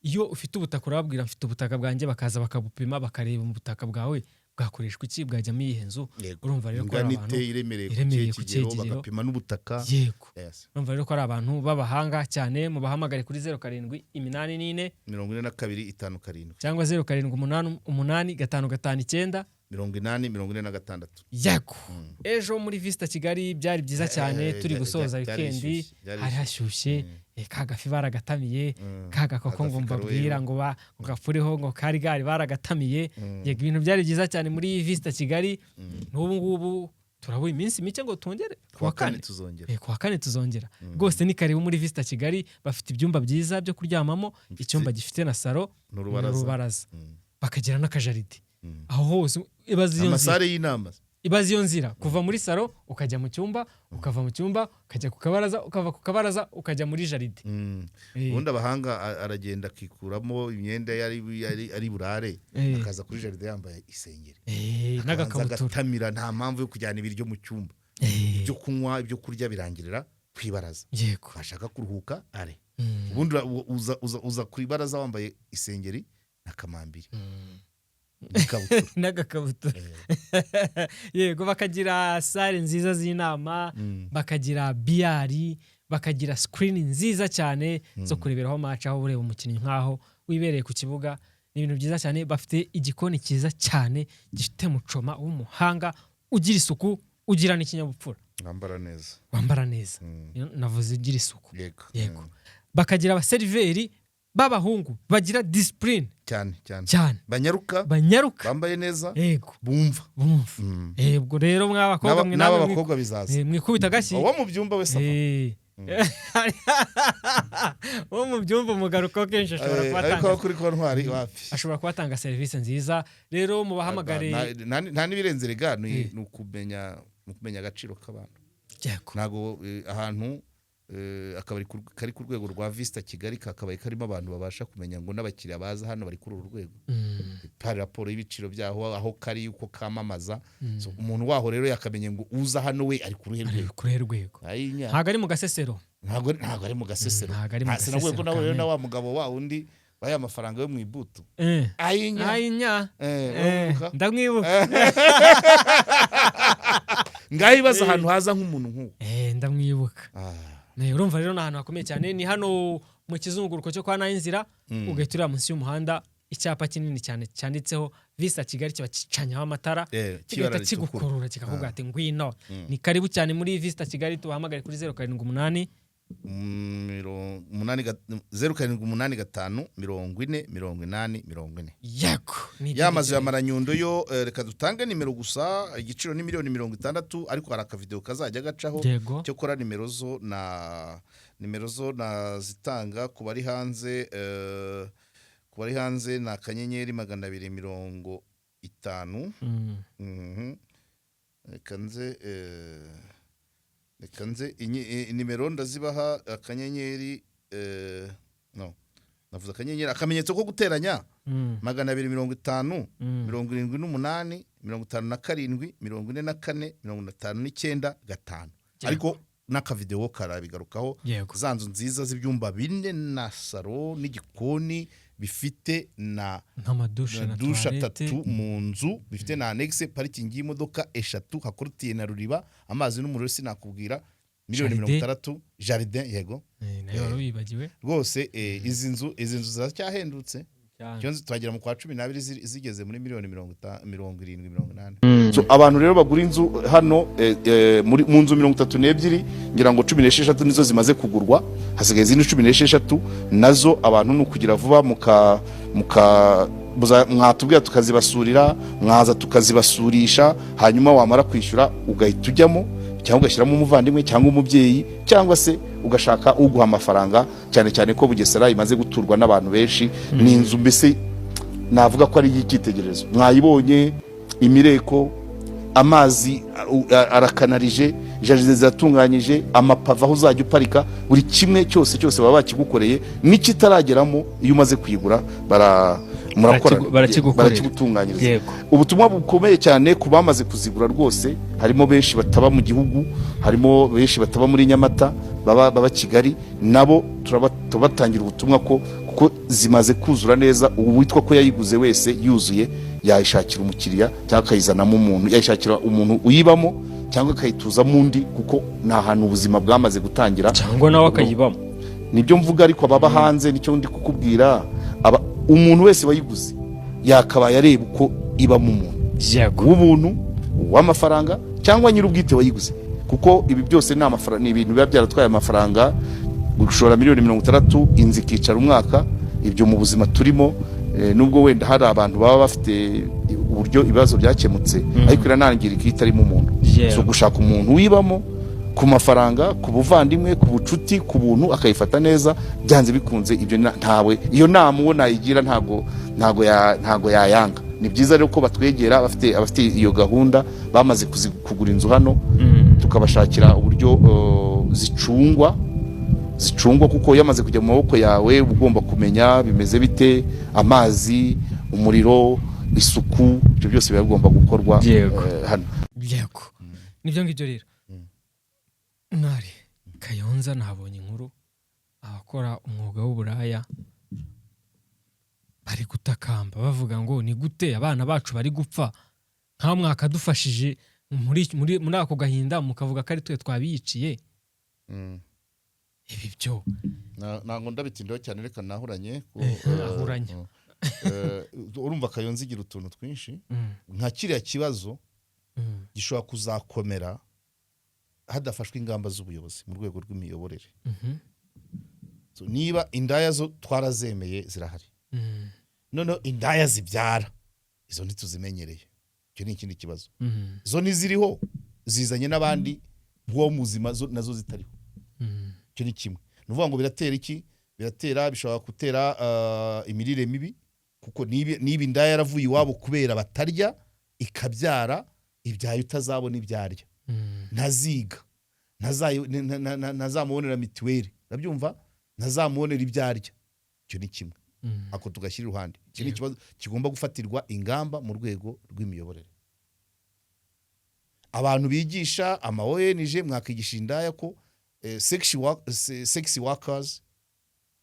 [SPEAKER 6] iyo ufite ubutaka urababwira mfite ubutaka bwanjye, bakaza bakabupima, bakareba mu butaka bwawe bwakoreshwa iki, bwajyamo iyihe nzu. Urumva rero ko ari
[SPEAKER 5] Ingana
[SPEAKER 6] abantu
[SPEAKER 5] ite, iremereye ku
[SPEAKER 6] iremereye
[SPEAKER 5] kihe
[SPEAKER 6] ku
[SPEAKER 5] kigero,
[SPEAKER 6] kihe kigero.
[SPEAKER 5] Bagapima n'ubutaka.
[SPEAKER 6] Yego.
[SPEAKER 5] Yes.
[SPEAKER 6] Urumva rero ko ari abantu b'abahanga cyane. Mubahamagare kuri 0784
[SPEAKER 5] 42 57
[SPEAKER 6] cyangwa 0788 559
[SPEAKER 5] 80 46.
[SPEAKER 6] Yego. Ejo muri Vista Kigali byari byiza cyane. Turi gusoza
[SPEAKER 5] byari
[SPEAKER 6] wikendi.
[SPEAKER 5] bishyushye, byari
[SPEAKER 6] Hari
[SPEAKER 5] bishyushye.
[SPEAKER 6] hashyushye. Ka gafi baragatamiye, ka gakoko ngo
[SPEAKER 5] Agafi
[SPEAKER 6] mbabwira
[SPEAKER 5] karoyeho.
[SPEAKER 6] ngo ngo gafureho ngo kari gari baragatamiye. Yego, ibintu byari byiza cyane muri Vista Kigali. N'ubu ngubu Turabura iminsi mike ngo twongere.
[SPEAKER 5] Kuwa kane tuzongera.
[SPEAKER 6] Kuwa kane tuzongera rwose. Ni karibu muri Vista Kigali. Bafite ibyumba byiza byo kuryamamo, icyumba gifite na salo
[SPEAKER 5] n'urubaraza.
[SPEAKER 6] N'urubaraza, bakagira n'akajaride aho hose. Ibaze iyo nzira.
[SPEAKER 5] Amasare y'inama.
[SPEAKER 6] Ibaze iyo nzira, kuva muri salo ukajya mu cyumba, ukava mu cyumba ukajya ku kabaraza, ukava ku kabaraza ukajya muri jaride.
[SPEAKER 5] Ubundi abahanga aragenda akikuramo imyenda yari ari burare, akaza kuri jaride yambaye isengeri, akabanza
[SPEAKER 6] n'agakabutura,
[SPEAKER 5] agatamira. Nta mpamvu yo kujyana ibiryo mu cyumba. Ibyo kunywa, ibyo kurya birangirira ku ibaraza. Washaka kuruhuka are ubundi uza ku ibaraza wambaye isengeri na kamambiri n'ikabutura.
[SPEAKER 6] N'agakabutura, yego. Bakagira salle nziza z'inama, bakagira billard, bakagira screen nziza cyane zo kureberaho match, aho ureba umukinnyi nk'aho wibereye ku kibuga. Ni ibintu byiza cyane. Bafite igikoni cyiza cyane gifite mucoma w'umuhanga, ugira isuku, ugira n'ikinyabupfura.
[SPEAKER 5] Wambara neza.
[SPEAKER 6] Wambara neza. Navuze ugira isuku.
[SPEAKER 5] Yego.
[SPEAKER 6] Yego. Bakagira abaseriveri b'abahungu bagira discipline.
[SPEAKER 5] Cyane cyane.
[SPEAKER 6] Cyane.
[SPEAKER 5] Banyaruka.
[SPEAKER 6] Banyaruka.
[SPEAKER 5] Bambaye neza.
[SPEAKER 6] Yego.
[SPEAKER 5] Bumva.
[SPEAKER 6] Bumva. Ubwo rero mw'abakobwa mwe
[SPEAKER 5] n'aba
[SPEAKER 6] namwe
[SPEAKER 5] bakobwa bizaza.
[SPEAKER 6] Mwikubita agashyi.
[SPEAKER 5] Uwo mu byumba we sava.
[SPEAKER 6] Uwo mu byumba umugaruka kenshi ashobora kuba
[SPEAKER 5] ariko
[SPEAKER 6] atanga
[SPEAKER 5] aho kuri kontwari wapi.
[SPEAKER 6] Ashobora kuba atanga serivisi nziza. Rero mubahamagare.
[SPEAKER 5] Nta n'ibirenze rega, ni ukumenya agaciro k'abantu. Ntabwo ahantu akabari kari ku rwego rwa Vista Kigali kakabaye karimo abantu babasha kumenya ngo n'abakiriya baza hano bari kuri uru rwego. Hari raporo y'ibiciro byaho, aho kari, uko kamamaza. So, umuntu waho rero yakamenye ngo uza hano we ari ku ruhe
[SPEAKER 6] Ari
[SPEAKER 5] rwego.
[SPEAKER 6] ku ruhe rwego.
[SPEAKER 5] Ayinya.
[SPEAKER 6] Ntabwo ari mu Gasesero.
[SPEAKER 5] Ntabwo ari mu Gasesero.
[SPEAKER 6] Ntabwo ari mu
[SPEAKER 5] Sinavuye ko
[SPEAKER 6] Gasesero
[SPEAKER 5] nawe rero
[SPEAKER 6] kamere.
[SPEAKER 5] na wa mugabo wa wundi wahaye amafaranga yo mu ibutu. Ayinya.
[SPEAKER 6] Ayinya.
[SPEAKER 5] Uramwibuka?
[SPEAKER 6] Ndamwibuka.
[SPEAKER 5] Ngaho ibaza ahantu haza nk'umuntu nk'uwo.
[SPEAKER 6] Ndamwibuka.
[SPEAKER 5] Ah.
[SPEAKER 6] Urumva rero ni ahantu hakomeye cyane. Ni hano mu kizunguruko cyo kwa Nayinzira, ugahita ureba munsi y'umuhanda icyapa kinini cyane cyanditseho Vista Kigali, kiba gicanyeho amatara,
[SPEAKER 5] cy'ibara
[SPEAKER 6] kigahita
[SPEAKER 5] ritukura.
[SPEAKER 6] kigukurura, kikakubwira ati ngwino. Ni karibu cyane muri Vista Kigali. Tubahamagare kuri 078
[SPEAKER 5] 0785 40 80 40.
[SPEAKER 6] Yego. Ni
[SPEAKER 5] Ya mazu ya
[SPEAKER 6] ibyo.
[SPEAKER 5] Maranyundo yo, reka dutange nimero gusa. Igiciro ni miliyoni 60, ariko hari akavideo kazajya gacaho. Cyo kora nimero zo nazitanga ku bari hanze. Ku bari hanze ni *250. Reka nze nimero ndazibaha. Akanyenyeri, no navuze akanyenyeri, akamenyetso ko guteranya, 250, 78, 57, 44, 59, 5. Ariko n'akavidewo karabigarukaho. Za nzu nziza z'ibyumba bine na salo n'igikoni, bifite na
[SPEAKER 6] nk'amadushe
[SPEAKER 5] na
[SPEAKER 6] na
[SPEAKER 5] dushe
[SPEAKER 6] toilette.
[SPEAKER 5] atatu mu nzu, bifite na annexe, parikingi y'imodoka eshatu, hakorutiye na ruriba, amazi n'umuriro sinakubwira. Miliyoni
[SPEAKER 6] Jardin.
[SPEAKER 5] 60. Jardin, yego.
[SPEAKER 6] Nayo wari wibagiwe.
[SPEAKER 5] Rwose izi nzu ziracyahendutse.
[SPEAKER 6] Cyane.
[SPEAKER 5] Icyo nzi, tuhagera mu kwa 12 zigeze muri miliyoni 70, 80. So, abantu rero bagura inzu hano, mu nzu 32, ngira ngo 16 nizo zimaze kugurwa, hasigaye izindi 16 nazo. Abantu ni ukugira vuba muka mwatubwira tukazibasurira, mwaza tukazibasurisha, hanyuma wamara kwishyura ugahita ujyamo, cyangwa ugashyiramo umuvandimwe cyangwa umubyeyi, cyangwa se ugashaka uguha amafaranga, cyane cyane ko Bugesera imaze guturwa n'abantu benshi. Ni inzu mbese navuga ko ari iy'icyitegererezo. Mwayibonye imireko, amazi arakanarije, jardin ziratunganyije, amapave aho uzajya uparika, buri kimwe cyose cyose baba bakigukoreye. N'ikitarageramo, iyo umaze kuyigura murakora.
[SPEAKER 6] Barakigukorera.
[SPEAKER 5] Barakigutunganyiriza. Ubutumwa bukomeye cyane ku bamaze kuzigura rwose, harimo benshi bataba mu gihugu, harimo benshi bataba muri Nyamata, baba Kigali, nabo turabatangira ubutumwa ko kuko zimaze kuzura neza, uwitwa ko yayiguze wese yuzuye yayishakira umukiriya, cyangwa akayizanamo umuntu, yayishakira umuntu uyibamo, cyangwa akayituzamo undi, kuko ni ahantu ubuzima bwamaze gutangira.
[SPEAKER 6] Cyangwa nawe akayibamo.
[SPEAKER 5] Nibyo mvuga, ariko ababa hanze nicyo ndi kukubwira, umuntu wese wayiguze yakabaye areba uko ibamo umuntu w'ubuntu, uw'amafaranga, cyangwa nyir'ubwite wayiguze, kuko ibi byose ni amafaranga, ni ibintu biba byaratwaye amafaranga. Gushora miliyoni 60, inzu ikicara umwaka, ibyo mu buzima turimo, nubwo wenda hari abantu baba bafite uburyo ibibazo byakemutse, ariko iranangirika iyo itarimo umuntu. So gushaka umuntu wibamo ku mafaranga, ku buvandimwe, ku bucuti, ku buntu, akayifata neza, byanze bikunze ibyo ntawe iyo nama uwo nayigira ntabwo yayanga. Ni byiza rero ko batwegera abafite iyo gahunda, bamaze kugura inzu hano, tukabashakira uburyo zicungwa, kuko iyo amaze kujya mu maboko yawe uba ugomba kumenya bimeze bite: amazi, umuriro, isuku, ibyo byose biba bigomba gukorwa hano.
[SPEAKER 6] Yego, nibyo ngibyo rero. Mwari Kayonza nahabonye inkuru, abakora umwuga w'uburaya bari gutakamba bavuga ngo: "Ni gute abana bacu bari gupfa nka mwakadufashije muri ako gahinda, mukavuga ko ari twe twabiyiciye?" Ibi byo
[SPEAKER 5] Ntabwo ndabitindaho cyane, reka nahuranye ko,
[SPEAKER 6] Ahuranye.
[SPEAKER 5] Urumva Kayonza igira utuntu twinshi nka kiriya kibazo gishobora kuzakomera hadafashwe ingamba z'ubuyobozi mu rwego rw'imiyoborere. So, niba indaya zo twarazemeye zirahari, noneho indaya zibyara izo ntituzimenyereye, icyo ni ikindi kibazo. Zo ntiziriho, zizanye n'abandi uwo muzima, zo nazo zitariho. Icyo ni kimwe. Ni ukuvuga ngo biratera iki? Biratera, bishobora gutera imirire mibi, kuko niba indaya yaravuye iwabo kubera batarya, ikabyara, ibyaye utazabona ibyo arya, ntaziga, ntazamubonera mituweli, urabyumva, ntazamubonera ibyo arya. Icyo ni kimwe, ako tugashyira iruhande. Iki ni ikibazo kigomba gufatirwa ingamba mu rwego rw'imiyoborere. Abantu bigisha, ama ONG, mwakigisha indaya ko sex workers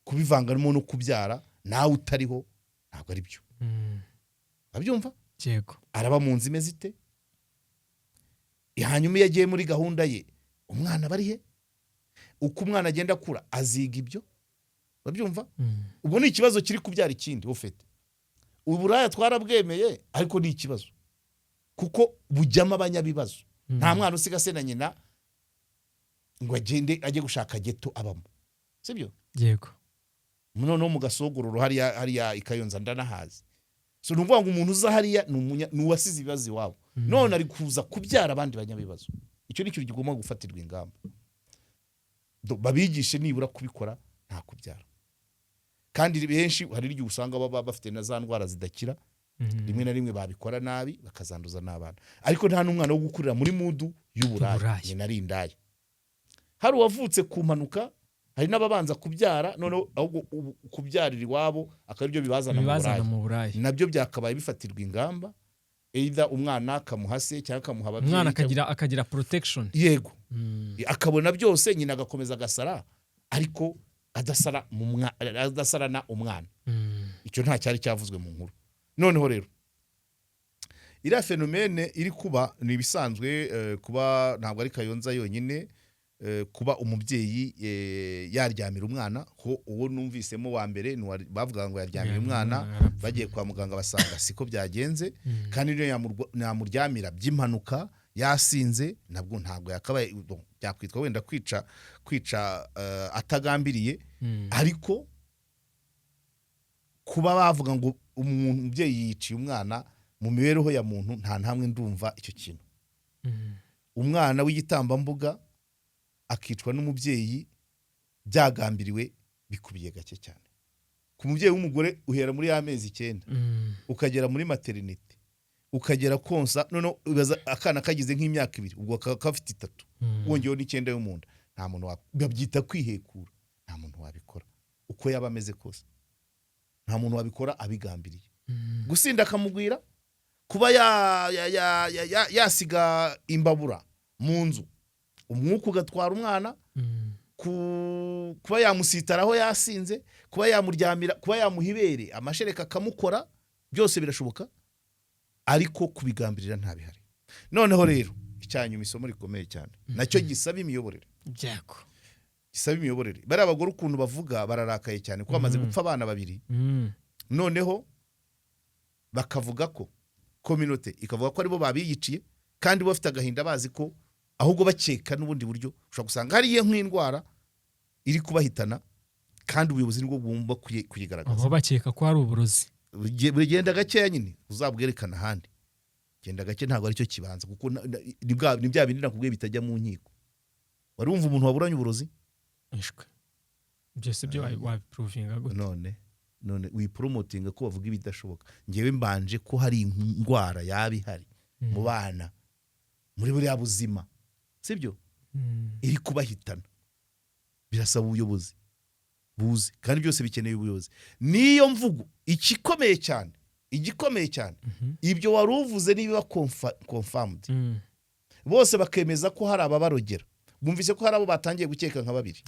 [SPEAKER 5] kubivangamo no kubyara nawe utariho ntabwo ari byo. Urabyumva?
[SPEAKER 6] Yego.
[SPEAKER 5] Araba mu nzu imeze ite? Hanyuma iyo agiye muri gahunda ye, umwana aba ari he? Uko umwana agenda akura aziga ibyo, urabyumva? Ubwo ni ikibazo kiri kubyara ikindi. Ufite uburaya twarabwemeye, ariko ni ikibazo kuko bujyamo abanyabibazo. Nta mwana usiga se na nyina ngo agende ajye gushaka ghetto abamo, sibyo?
[SPEAKER 6] Yego.
[SPEAKER 5] Noneho mu gasogororo hariya i Kayonza ndanahazi. So ni ukuvuga ngo umuntu uza hariya ni uwasize ibibazo iwabo, none ari kuza kubyara abandi banyabibazo. Icyo ni ikintu kigomba gufatirwa ingamba. Babigishe nibura kubikora nta kubyara. Kandi benshi hari n'igihe usanga baba bafite na za ndwara zidakira, rimwe na rimwe babikora nabi bakazanduza n'abana. Ariko nta n'umwana wo gukurira muri mood y'uburaya.
[SPEAKER 6] Y'uburaya.
[SPEAKER 5] Nyina ari indaya. Hari uwavutse ku mpanuka, hari n'ababanza kubyara, noneho ahubwo kubyarira iwabo akaba aribyo bibazana mu
[SPEAKER 6] bibazana
[SPEAKER 5] buraya.
[SPEAKER 6] Mu buraya.
[SPEAKER 5] Nabyo byakabaye bifatirwa ingamba, either umwana akamuha se cyangwa akamuha ababyeyi.
[SPEAKER 6] Umwana akagira protection.
[SPEAKER 5] Yego, akabona byose, nyina agakomeza agasara, ariko adasarana umwana. Icyo nta cyari cyavuzwe mu nkuru. Noneho rero iriya phénomène iri kuba ni ibisanzwe, kuba ntabwo ari Kayonza yonyine, kuba umubyeyi yaryamira umwana, ko uwo numvisemo wa mbere ni bavugaga ngo yaryamiye umwana,
[SPEAKER 6] arapfa.
[SPEAKER 5] Bagiye kwa muganga basanga siko byagenze. Kandi niyo yamuryamira by'impanuka yasinze, nabwo ntabwo yakabaye, bon, byakwitwa wenda kwica atagambiriye. Ariko kuba bavuga ngo umuntu, umubyeyi yiciye umwana, mu mibereho ya muntu nta ntamwe ndumva icyo kintu. Umwana w'igitambambuga akicwa n'umubyeyi byagambiriwe bikubiye gake cyane. Ku mubyeyi w'umugore uhera muri ya mezi 9, ukagera muri maternité, ukagera konsa, noneho ubaza akana kagize nk'imyaka 2, ubwo kaba gafite 3, wongeyeho n'9 yo mu nda. Nta muntu babyita kwihekura. Nta muntu wabikora uko yaba ameze kose, nta muntu wabikora abigambiriye. Gusinda akamugwira, kuba yasiga imbabura mu nzu umwuka ugatwara umwana, kuba yamusitaraho yasinze, kuba yamuryamira, kuba yamuha ibere amashereka akamukora, byose birashoboka, ariko kubigambirira ntabihari. Noneho rero icyanyuma, isomo rikomeye cyane nacyo gisaba imiyoborere.
[SPEAKER 6] Yego.
[SPEAKER 5] Gisaba imiyoborere. Bariya abagore ukuntu bavuga, bararakaye cyane kuko bamaze gupfa abana babiri. Noneho bakavuga ko communauté ikavuga ko aribo babiyiciye, kandi bo bafite agahinda, bazi ko ahubwo bakeka n'ubundi buryo ushobora gusanga hariyo nk'indwara iri kubahitana, kandi ubuyobozi nibwo bugomba kuyigaragaza.
[SPEAKER 6] Abo bakeka ko hari uburozi.
[SPEAKER 5] Bugenda gakeya nyine, uzabwerekana ahandi. Genda gake, ntabwo aricyo kibanza, kuko ni bya bindi nakubwiye bitajya mu nkiko. Wari wumva umuntu waburanye uburozi?
[SPEAKER 6] Ishwe, byose byo wabiprovinga gute?
[SPEAKER 5] None wiporomotinga ko bavuga ibidashoboka. Ngewe mbanje ko hari indwara yaba ihari mu bana muri buriya buzima, sibyo? Iri kubahitana, birasaba ubuyobozi buzi, kandi byose bikeneye ubuyobozi. Niyo mvugo igikomeye cyane, igikomeye cyane. Ibyo wari uvuze nibiba confirmed, bose bakemeza ko hari ababarogera, bumvise ko hari abo batangiye gukeka nka babiri.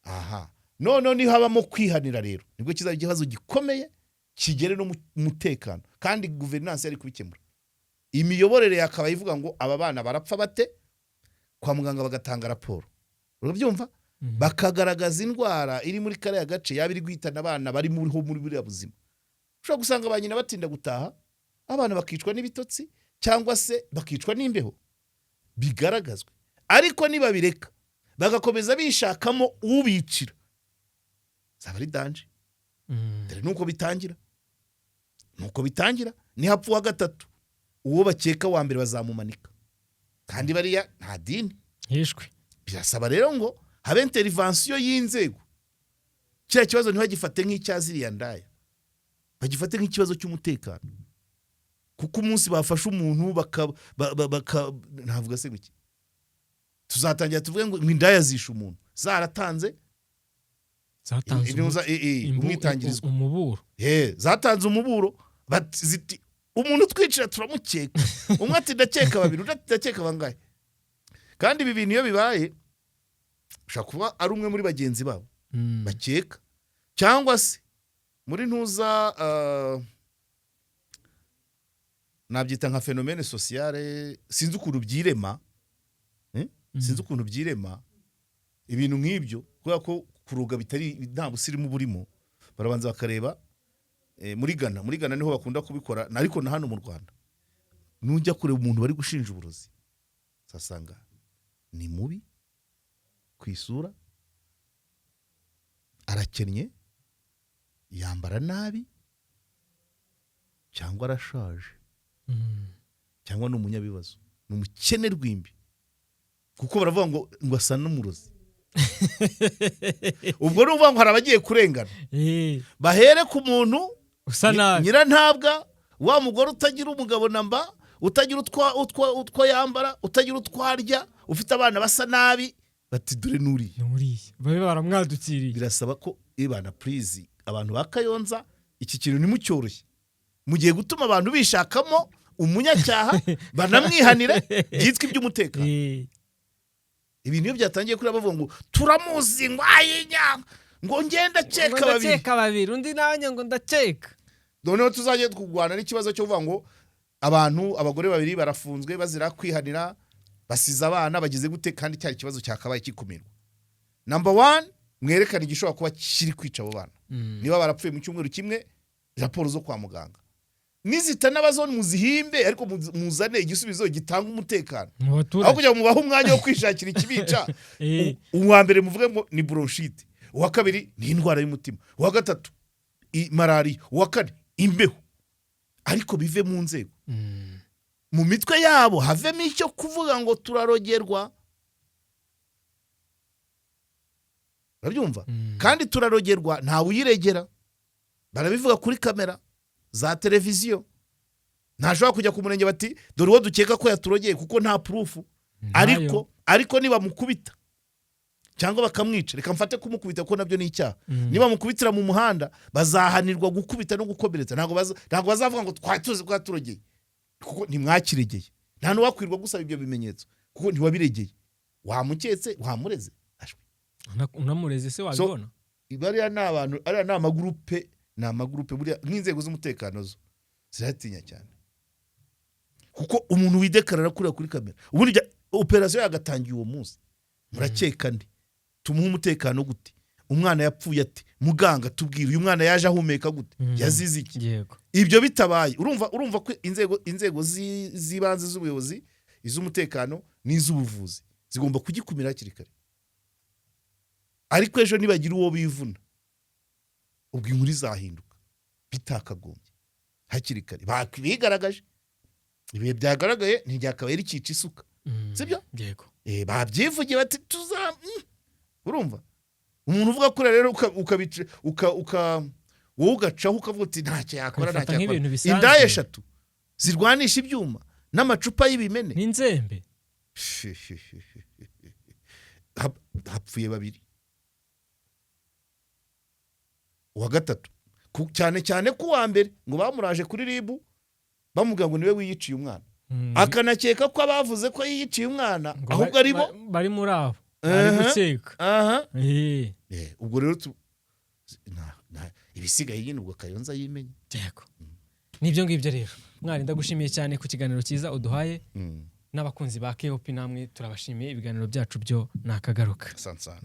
[SPEAKER 5] Aha noneho niho habamo kwihanira rero, nibwo kizaba ikibazo gikomeye kigere no mu mutekano. Kandi guverinansi yari kubikemura, imiyoborere yakaba ivuga ngo aba bana barapfa bate, kwa muganga bagatanga raporo, urabyumva? Bakagaragaza indwara iri muri kariya gace yaba iri guhitana abana bari muri buriya buzima. Ushobora gusanga ba nyina batinda gutaha, abana bakicwa n'ibitotsi cyangwa se bakicwa n'imbeho, bigaragazwe. Ariko nibabireka bagakomeza bishakamo ubicira, zaba ari danger. Dore nuko bitangira nihapfa uwa gatatu, uwo bakeka wa mbere bazamumanika, kandi bariya nta dini.
[SPEAKER 6] Hishwe.
[SPEAKER 5] Birasaba rero ngo habe intervention y'inzego. Kiriya kibazo ntibagifate nk'icya ziriya ndaya, bagifate nk'ikibazo cy'umutekano, kuko umunsi bafashe umuntu baka, ba- ba- baka ntavuga se guki, tuzatangira tuvuge ngo indaya zishe umuntu zaratanze
[SPEAKER 6] Zatanze
[SPEAKER 5] umwitangirizwa.
[SPEAKER 6] Umuburo.
[SPEAKER 5] Zatanze umuburo, ziti umuntu utwicira turamukeka. Umwe ati ndakeka babiri, undi ati ndakeka bangahe. Kandi ibi bintu iyo bibaye, ushobora kuba ari umwe muri bagenzi babo bakeka, cyangwa se muri ntuza, nabyita nka phénomène sociale, sinzi ukuntu byirema, eh? Sinzi ukuntu byirema ibintu nk'ibyo, kubera ko kuroga bitari, nta busirimu burimo. Barabanza bakareba, muri Ghana niho bakunda kubikora, ariko na hano mu Rwanda nujya kureba umuntu bari gushinja uburozi, uzasanga ni mubi ku isura, arakennye, yambara nabi, cyangwa arashaje, cyangwa ni umunyabibazo, ni umukene rwimbi, kuko baravuga ngo asa n'umurozi. Ubwo ni ukuvuga ngo hari abagiye kurengana. Bahere ku muntu
[SPEAKER 6] usa nabi.
[SPEAKER 5] Nyirantabwa, wa mugore utagira umugabo na mba, utagira utwo yambara, utagira utwo arya, ufite abana basa nabi, bati dore nuriya.
[SPEAKER 6] Nuriya babe baramwadukiriye.
[SPEAKER 5] Birasaba ko ibana purizi abantu ba Kayonza, iki kintu ntimucyoroshye, mugiye gutuma abantu bishakamo umunyacyaha banamwihanire, byitwa iby'umutekano. Ibintu iyo byatangiye kuri bavuga ngo turamuzi, ngo ayinya, ngo ngenda
[SPEAKER 6] Ngo
[SPEAKER 5] akeka babiri.
[SPEAKER 6] Ndakeka babiri, undi nanjye ngo ndakeka.
[SPEAKER 5] Noneho tuzajye kurwana n'ikibazo cyo kuvuga ngo abantu, abagore babiri barafunzwe bazira kwihanira, basize abana, bagize gute, kandi cyari ikibazo cyakabaye kikumirwa. Number one, mwerekane igishobora kuba kiri kwica abo bana. Niba barapfuye mu cyumweru kimwe, raporo zo kwa muganga nizitanabazo muzihimbe, ariko muzane igisubizo gitanga umutekano
[SPEAKER 6] mu
[SPEAKER 5] aho
[SPEAKER 6] baturage.
[SPEAKER 5] kugira ngo mubahe umwanya wo kwishakira ikibica. Uwa mbere muvuge ngo ni bronchite, uwa kabiri ni indwara y'umutima, uwa gatatu malariya, uwa kane imbeho, ariko bive mu nzego. Mu mitwe yabo havemo icyo kuvuga ngo turarogerwa, urabyumva? Kandi turarogerwa, ntawe uyiregera. Barabivuga kuri kamera za televiziyo, ntashobora kujya ku murenge bati dore uwo dukeka ko yaturogeye, kuko nta proof. Ariko nibamukubita cyangwa bakamwica, reka mfate kumukubita kuko nabyo ni icyaha, nibamukubitira mu muhanda bazahanirwa gukubita no gukomeretsa. Ntabwo bazavuga ngo twari tuzi ko yaturogeye, kuko ntimwakiregeye. Nta n'uwakwirwa gusaba ibyo bimenyetso kuko ntiwabiregeye. Wamuketse, wamureze. Ashwi.
[SPEAKER 6] Unamureze se wabibona?
[SPEAKER 5] Bariya ni abantu, ariya ni amagurupe, ni amagurupe. Buriya nk'inzego z'umutekano zo ziratinya cyane, kuko umuntu widekarara kuriya kuri kamera, ubundi operasiyo yagatangiye uwo munsi. Murakeka nde? Tumuhe umutekano gute? Umwana yapfuye ate? Muganga tubwire, uyu mwana yaje ahumeka gute? Yazize iki? Ibyo bitabaye, urumva ko inzego z'ibanze z'ubuyobozi, iz'umutekano n'iz'ubuvuzi zigomba kugikumira hakiri kare. Ariko ejo nibagira uwo bivuna, ubwo inkuru izahinduka bitakagombye. Hakiri kare bigaragaje. Ibihe byagaragaye ntibyakabaye rikica isuka. Sibyo?
[SPEAKER 6] Yego.
[SPEAKER 5] Babyivugiye bati tuza. Urumva umuntu uvuga kuriya rero, ukabica wowe ugacaho ukavuga uti ntacyo yakora,
[SPEAKER 6] Ukabifata
[SPEAKER 5] ntacyo yakora.
[SPEAKER 6] nk'ibintu bisanzwe.
[SPEAKER 5] Indaya eshatu zirwanisha ibyuma n'amacupa y'ibimene
[SPEAKER 6] N'inzembe.
[SPEAKER 5] Hapfuye babiri, uwa gatatu cyane cyane ko uwa mbere ngo bamuraje kuri RIB bamubwira ngo niwe wiyiciye umwana, akanakeka ko abavuze ko yiyiciye umwana
[SPEAKER 6] Ngo
[SPEAKER 5] ahubwo ari bo.
[SPEAKER 6] Bari muri abo bari gukeka.
[SPEAKER 5] Aha. Ubwo rero ibisigaye nyine ubwo Kayonza yimenye.
[SPEAKER 6] Yego, nibyo ngibyo rero. Mwari, ndagushimiye cyane ku kiganiro cyiza uduhaye, n'abakunzi ba KOP namwe turabashimiye. Ibiganiro byacu byo ni akagaruka.
[SPEAKER 5] Asante sana.